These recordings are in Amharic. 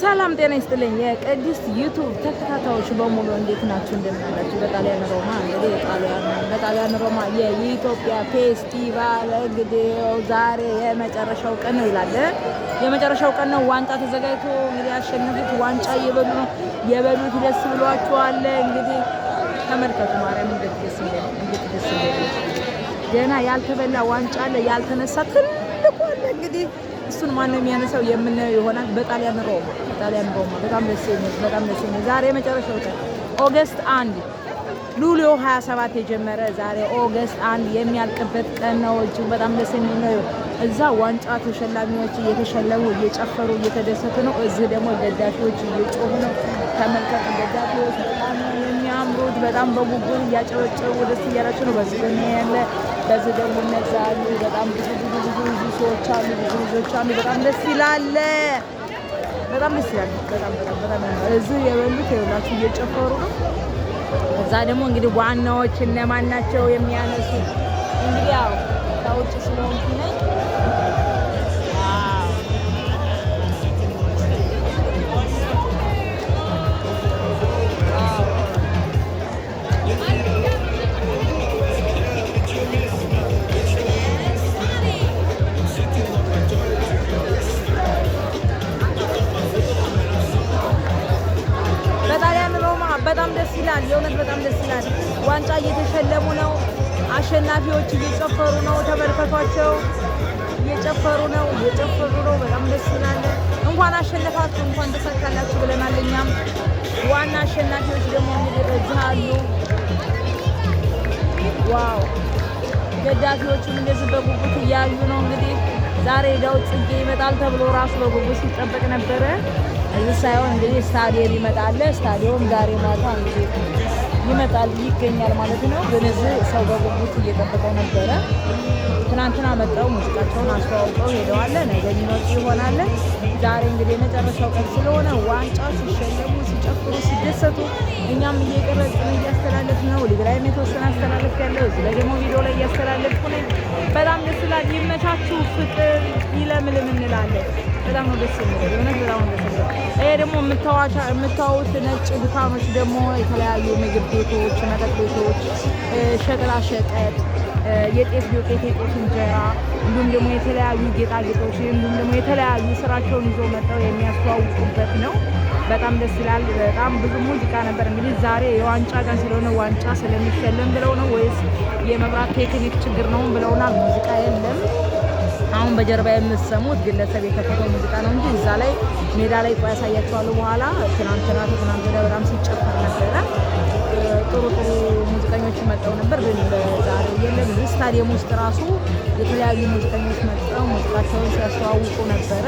ሰላም ጤና ይስጥልኝ። የቅድስት YouTube ተከታታዮች በሙሉ እንዴት ናችሁ? እንደምን አላችሁ? በጣሊያን ሮማ እንግዲህ ጣሊያን በጣሊያን ሮማ የኢትዮጵያ ፌስቲቫል እንግዲህ ዛሬ የመጨረሻው ቀን ነው ይላል። የመጨረሻው ቀን ነው። ዋንጫ ተዘጋጅቶ እንግዲህ ያሸነፉት ዋንጫ እየበሉ ነው። የበሉት ደስ ብሏቸዋል። እንግዲህ ተመልከቱ። ማርያም እንዴት ደስ እንደሚል፣ እንዴት ደስ እንደሚል። ገና ያልተበላ ዋንጫ አለ፣ ያልተነሳ ትልቁ አለ። እንግዲህ እሱን ማነው የሚያነሳው የምናየው ይሆናል። በጣሊያን ሮማ፣ በጣሊያን ሮማ በጣም ደስ የሚል፣ በጣም ደስ የሚል። ዛሬ የመጨረሻው ቀን August 1፣ luglio 27 የጀመረ ዛሬ August 1 የሚያልቅበት ቀን ነው። እጅግ በጣም ደስ የሚል ነው። እዛ ዋንጫ ተሸላሚዎች እየተሸለሙ፣ እየጨፈሩ፣ እየተደሰቱ ነው። እዚህ ደግሞ ደጋፊዎች እየጮሁ ነው። ተመልከቱ፣ ደጋፊዎች በጣም ነው የሚያምሩት። በጣም በጉጉት እያጨበጨቡ ደስ እያላቸው ነው። በዚህ ደግሞ ያለ በዚህ ደግሞ እነዛ አሉ። በጣም ብዙ ብዙ ብዙ ብዙ ሰዎች አሉ። ብዙ ልጆች አሉ። በጣም ደስ ይላል። በጣም ደስ ይላል። በጣም በጣም በጣም እዚህ የበሉት ይኸውላችሁ እየጨፈሩ ነው። እዛ ደግሞ እንግዲህ ዋናዎች እነማን ናቸው የሚያነሱት? እንግዲህ ያው ከውጭ ስለሆንኩ ነኝ። Wow! Wow! በጣሊያን ሮማ በጣም ደስ ይላል። የእውነት በጣም ደስ ይላል። ዋንጫ እየተሸለሙ ነው። አሸናፊዎች እየጨፈሩ ነው። ተመልከቷቸው። እየጨፈሩ ነው፣ እየጨፈሩ ነው። በጣም ደስ ይላል። እንኳን አሸነፋችሁ፣ እንኳን ተሳካላችሁ ብለናል። እኛም ዋና አሸናፊዎች ደግሞ እንግዲህ እዚህ አሉ። Wow! ደጋፊዎቹም እንደዚህ በጉጉት እያዩ ነው። እንግዲህ ዛሬ ዳዊት ጽጌ ይመጣል ተብሎ ራሱ በጉጉት ሲጠበቅ ነበረ። እዚህ ሳይሆን እንግዲህ ስታዲየም ይመጣል። ስታዲየም ዛሬ ማታ እንግዲህ ይመጣል፣ ይገኛል ማለት ነው። ግን እዚህ ሰው በጉጉት እየጠበቀው ነበረ። ትናንትና መጥተው ሙዚቃቸውን አስተዋውቀው ሄደዋል። ነገ የሚመጡ ይሆናል። ዛሬ እንግዲህ የመጨረሻው ቀን ስለሆነ ዋንጫ ሲሸለሙ፣ ሲጨፍሩ፣ ሲደሰቱ እኛም እየቀረጽን እያስተላለፍን ነው። ሊግ ላይም የተወሰነ አስተላለፍ ያለው እዚህ ላይ ደግሞ ቪዲዮ ላይ እያስተላለፍኩ ነኝ። በጣም ደስ ይላል። ይመቻችሁ፣ ፍቅር ይለምልም እንላለን። በጣም ነው ደስ የሚለው። የእውነት በጣም ነው ደስ የሚለው። ይሄ ደግሞ የምታዩት ነጭ ድኳኖች ደግሞ የተለያዩ ምግብ ቤቶች፣ መጠጥ ቤቶች፣ ሸቀጣ ሸቀጥ፣ የጤፍ ዱቄት፣ የጤፍ እንጀራ፣ እንዲሁም ደግሞ የተለያዩ ጌጣጌጦች፣ እንዲሁም ደግሞ የተለያዩ ስራቸውን ይዘው መጥተው የሚያስተዋውቁበት ነው። በጣም ደስ ይላል። በጣም ብዙ ሙዚቃ ነበር። እንግዲህ ዛሬ የዋንጫ ቀን ስለሆነ ዋንጫ ስለሚሸለም ብለው ነው ወይስ የመብራት ቴክኒክ ችግር ነው ብለውናል። ሙዚቃ የለም። አሁን በጀርባ የምትሰሙት ግለሰብ የከፈተው ሙዚቃ ነው እንጂ እዛ ላይ ሜዳ ላይ ቆይ ያሳያቸዋለሁ በኋላ። ትናንትና ከትናንት ወዲያ በጣም ሲጨፈር ነበረ። ጥሩ ጥሩ ሙዚቀኞች መጥተው ነበር፣ ግን በዛሬው የለም። እዚህ ስታዲየም ውስጥ ራሱ የተለያዩ ሙዚቀኞች መጥተው ሙዚቃቸውን ሲያስተዋውቁ ነበረ።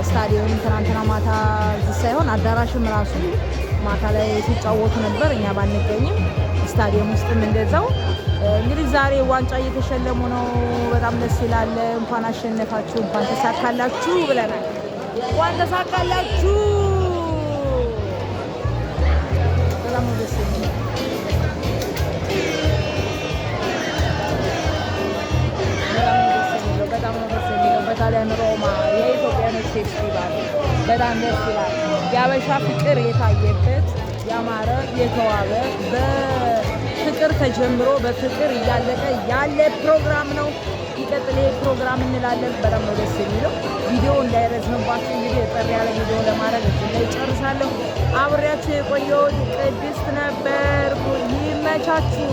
ስታዲየም ትናንትና ማታ እዚህ ሳይሆን አዳራሽም ራሱ ማታ ላይ ሲጫወቱ ነበር፣ እኛ ባንገኝም ስታዲየም ውስጥም እንደዛው። እንግዲህ ዛሬ ዋንጫ እየተሸለሙ ነው። በጣም ደስ ይላል። እንኳን አሸነፋችሁ፣ እንኳን ተሳካላችሁ ብለናል። እንኳን ተሳካላችሁ። በጣም ነው ደስ የሚለው። በጣም ነው ደስ የሚለው። በጣም ነው ደስ የሚለው። በጣሊያን ሮማ የኢትዮጵያኖች ፌስቲቫል በጣም ደስ ይላል። የአበሻ ፍቅር የታየበት፣ ያማረ፣ የተዋበ፣ በፍቅር ተጀምሮ በፍቅር እያለቀ ያለ ፕሮግራም ነው። ይቀጥል ይሄ ፕሮግራም እንላለን። በጣም ነው ደስ የሚለው። ቪዲዮ እንዳይረዝምባችሁ እንግዲህ ጠር ያለ ቪዲዮ ለማድረግ እዚህ ላይ ጨርሳለሁ። አብሬያችሁ የቆየሁት ቅድስት ነበርኩ። ይመቻችሁ።